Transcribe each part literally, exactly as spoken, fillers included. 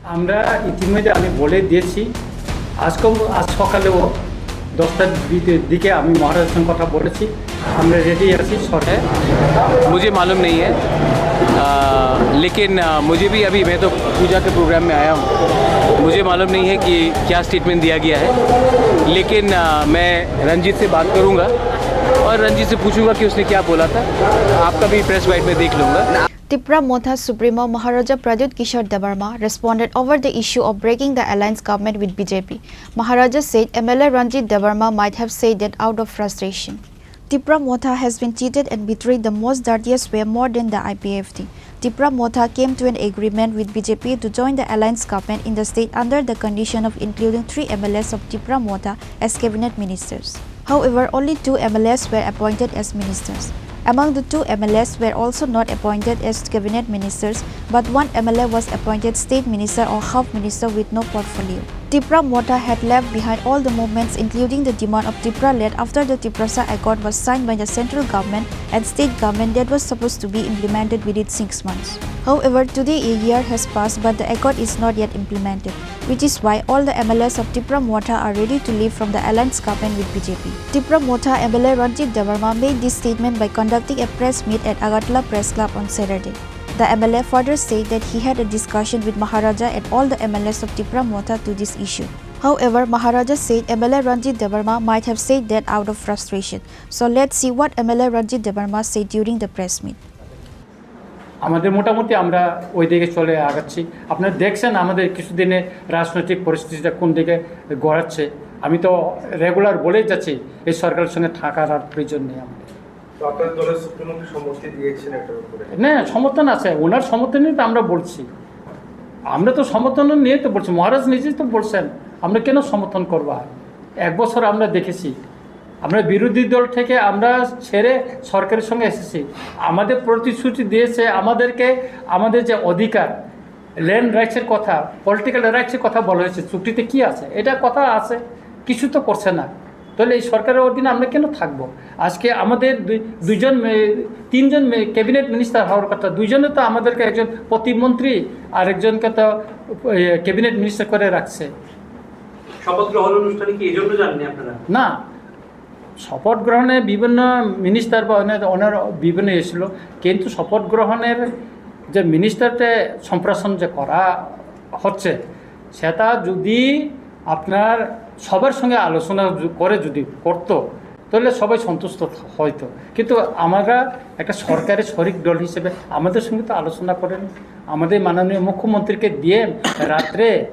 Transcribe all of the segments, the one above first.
আমরা ইতিমধ্যে আমি বলে দিয়েছি, আজকে, আজ সকালেও দশটার দিকে আমি মহারাজের সঙ্গে কথা বলেছি। আমরা রেডি আছি সরকার। मुझे मालूम नहीं है। आ, लेकिन आ, मुझे भी अभी, मैं तो पूजा के प्रोग्राम में आया हूँ। मुझे मालूम नहीं है कि क्या स्टेटमेंट दिया गया है। लेकिन आ, मैं रंजीत से बात करूँगा और रंजीत से पूछूंगा कि उसने क्या बोला था। आपका भी प्रेस बाइट में देख लूँगा। Tipra Motha Supremo Maharaja Pradyut Kishore Debbarma responded over the issue of breaking the alliance government with B J P. Maharaja said M L A Ranjit Debbarma might have said that out of frustration. Tipra Motha has been cheated and betrayed the most dirtiest way more than the I P F T. Tipra Motha came to an agreement with B J P to join the alliance government in the state under the condition of including three M L As of Tipra Motha as cabinet ministers. However, only two M L As were appointed as ministers. Among the two M L As were also not appointed as cabinet ministers, but one M L A was appointed state minister or half minister with no portfolio. Tipra Motha had left behind all the movements, including the demand of Tipraland after the Tiprasa Accord was signed by the central government and state government that was supposed to be implemented within six months. However, today a year has passed, but the accord is not yet implemented, which is why all the M L As of Tipra Motha are ready to leave from the alliance government with B J P. Tipra Motha M L A Ranjit Debbarma made this statement by conducting a press meet at Agartala Press Club on Saturday. The M L A further said that he had a discussion with Maharaja and all the M L As of Tipra Motha to this issue. However, Maharaja said M L A Ranjit Debbarma might have said that out of frustration. So let's see what M L A Ranjit Debbarma said during the press meet. আমাদের মোটামুটি আমরা ওই দিকে চলে আগাচ্ছি। আপনারা দেখছেন আমাদের কিছুদিনে রাজনৈতিক পরিস্থিতিটা কোন দিকে গড়াচ্ছে। আমি তো রেগুলার বলেই যাচ্ছি, এই সরকারের সঙ্গে থাকার আর প্রয়োজন নেই আমাদের। তো আপনার দলের সুপ্রিমো কি সম্মতি দিয়েছেন এটার উপরে? না, সমর্থন আছে, ওনার সমর্থনই তো আমরা বলছি। আমরা তো সমর্থন নিয়ে তো বলছি, মহারাজ নিজেই তো বলছেন, আমরা কেন সমর্থন করবো? আর এক বছর আমরা দেখেছি, আমরা বিরোধী দল থেকে আমরা ছেড়ে সরকারের সঙ্গে এসেছি। আমাদের প্রতিশ্রুতি দিয়েছে আমাদেরকে, আমাদের যে অধিকার, ল্যান্ড রাইটসের কথা, পলিটিক্যাল রাইটসের কথা বলা হয়েছে, চুক্তিতে কি আছে? এটা কথা আছে, কিছু তো করছে না। তাহলে এই সরকারের অধীনে আমরা কেন থাকবো? আজকে আমাদের দুই- দুইজন মে- তিনজন ক্যাবিনেট মিনিস্টার হওয়ার কথা, দুইজনে তো আমাদেরকে, একজন প্রতিমন্ত্রী আর একজনকে তো ক্যাবিনেট মিনিস্টার করে রাখছে। শপথ গ্রহণ অনুষ্ঠানে কি এই জন্য যাননি আপনারা? না, শপথ গ্রহণে বিভিন্ন মিনিস্টার বা অনেক ওনার বিভিন্ন এসেছিল, কিন্তু শপথ গ্রহণের যে মিনিস্টারতে সম্প্রসারণ যে করা হচ্ছে, সেটা যদি আপনার সবার সঙ্গে আলোচনা যু- করে যদি করতো, তাহলে সবাই সন্তুষ্ট থ- হইতো। কিন্তু আমরা একটা সরকারের শরিক দল হিসেবে আমাদের সঙ্গে তো আলোচনা করেনি। আমাদের মাননীয় মুখ্যমন্ত্রীকে ডিএম রাত্রে,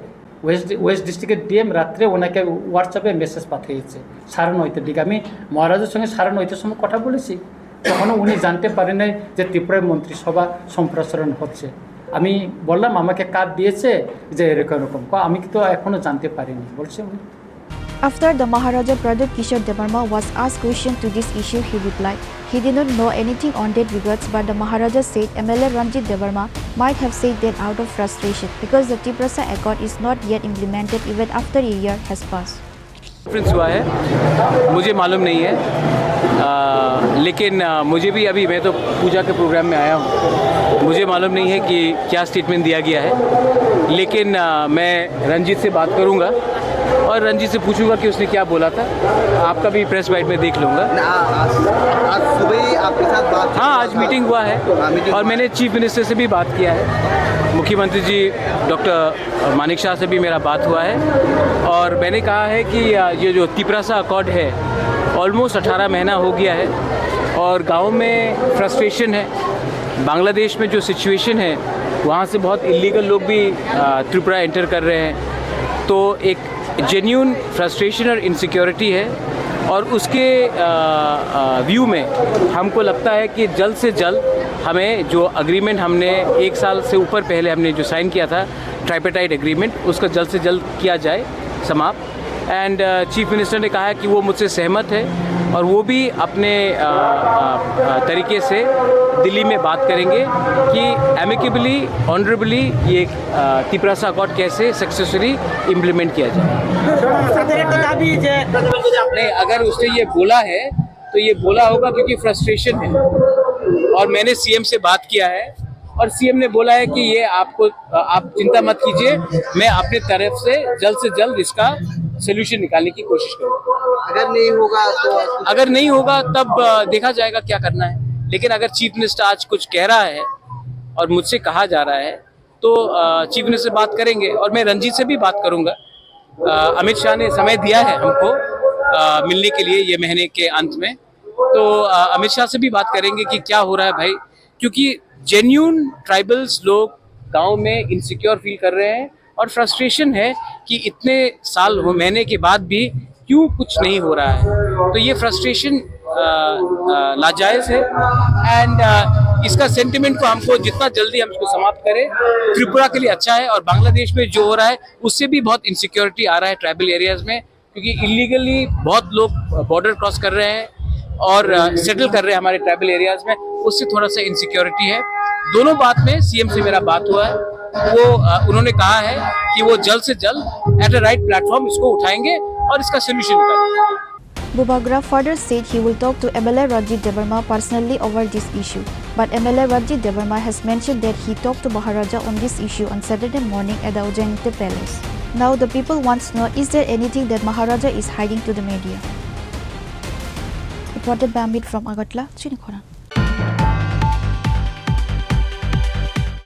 ওয়েস্ট ওয়েস্ট ডিস্ট্রিক্টের ডিএম রাত্রে ওনাকে হোয়াটসঅ্যাপে মেসেজ পাঠিয়েছে সাড়ে নয়টার দিকে। আমি মহারাজের সঙ্গে সাড়ে নয়টার সময় কথা বলেছি, তখনও উনি জানতে পারেন নাই যে ত্রিপুরায় মন্ত্রিসভা সম্প্রসারণ হচ্ছে। আমি বললাম, আমাকে কার্ড দিয়েছে যে এরকম এরকম। ক- আমি তো এখনও জানতে পারিনি, বলছে উনি। After the Maharaja Pradyut Kishore Debbarma was asked question to this issue, he replied he did not know anything on that regards, but the Maharaja said M L A Ranjit Debbarma might have said that out of frustration because the Tiprasa Accord is not yet implemented even after a year has passed. Conference हुआ है, मुझे मालूम नहीं है। आ, लेकिन आ, मुझे भी अभी, मैं तो पूजा के प्रोग्राम में आया हूँ, मुझे मालूम नहीं है कि क्या स्टेटमेंट दिया गया है। लेकिन आ, मैं रंजीत से बात करूँगा और रंजीत से पूछूंगा कि उसने क्या बोला था। आपका भी प्रेस बाइट में देख लूँगा। ना, आज आज सुबह ही आपके साथ बात हाँ, आज मीटिंग हुआ है हाँ, मीटिंग और हुआ मैंने चीफ मिनिस्टर से भी बात किया है। मुख्यमंत्री जी डॉक्टर मानिक शाह से भी मेरा बात हुआ है और मैंने कहा है कि आ, ये जो तिपरासा अकॉर्ड है, ऑलमोस्ट अठारह महीना हो गया है और गाँव में फ्रस्ट्रेशन है। बांग्लादेश में जो सिचुएशन है, वहाँ से बहुत इलीगल लोग भी आ, त्रिपुरा एंटर कर रहे हैं। तो एक जेन्यून फ्रस्ट्रेशन और इनसिक्योरिटी है और उसके व्यू में हमको लगता है कि जल्द से जल्द हमें जो एग्रीमेंट हमने एक साल से ऊपर पहले हमने जो साइन किया था, ट्राइपेटाइट एग्रीमेंट, उसको जल्द से जल्द किया जाए समाप्त। एंड चीफ मिनिस्टर ने कहा है कि वो मुझसे सहमत है और वो भी अपने अ, अ, अ, तरीके से दिल्ली में बात करेंगे कि एमिकेबली, ऑनरेबली ये अ, तिपरासा अकॉर्ड कैसे सक्सेसफुली इम्प्लीमेंट किया जाए। नहीं, अगर उसने ये बोला है तो ये बोला होगा क्योंकि फ्रस्ट्रेशन है। और मैंने सीएम से बात किया है और सीएम ने बोला है कि ये आपको, आप चिंता मत कीजिए, मैं अपने तरफ से जल्द से जल्द इसका सोल्यूशन निकालने की कोशिश करूंगा। अगर नहीं होगा तो अगर नहीं होगा तब देखा जाएगा क्या करना है, लेकिन अगर चीफ मिनिस्टर आज कुछ कह रहा है और मुझसे कहा जा रहा है तो चीफ मिनिस्टर से बात करेंगे और मैं रणजीत से भी बात करूंगा। अमित शाह ने समय दिया है हमको मिलने के लिए ये महीने के अंत में, तो अमित शाह से भी बात करेंगे कि क्या हो रहा है भाई, क्योंकि जेन्यून ट्राइबल्स लोग गांव में इनसिक्योर फील कर रहे हैं और फ्रस्ट्रेशन है कि इतने साल हो, महीने के बाद भी क्यों कुछ नहीं हो रहा है। तो ये फ्रस्ट्रेशन लाजायज है एंड इसका सेंटिमेंट को हमको जितना जल्दी हम इसको समाप्त करें, त्रिपुरा के लिए अच्छा है। और बांग्लादेश में जो हो रहा है उससे भी बहुत इनसिक्योरिटी आ रहा है ट्राइबल एरियाज में, क्योंकि इलीगली बहुत लोग बॉर्डर क्रॉस कर रहे हैं और सेटल कर रहे हैं हमारे ट्राइबल एरियाज में, उससे थोड़ा सा इनसिक्योरिटी है। दोनों बात में सीएम से मेरा बात हुआ है, वो उन्होंने कहा है कि वो जल्द से जल्द एट अ राइट प्लेटफॉर्म इसको उठाएंगे और इसका सोल्यूशन निकालेंगे। Bubagra further said he will talk to M L A Ranjit Debbarma personally over this issue, but M L A Ranjit Debbarma has mentioned that he talked to Maharaja on this issue on Saturday morning at the Ujjainati Palace. Now the people wants to know, is there anything that Maharaja is hiding to the media? Reported by Amit from Agartala, Chini Khorang.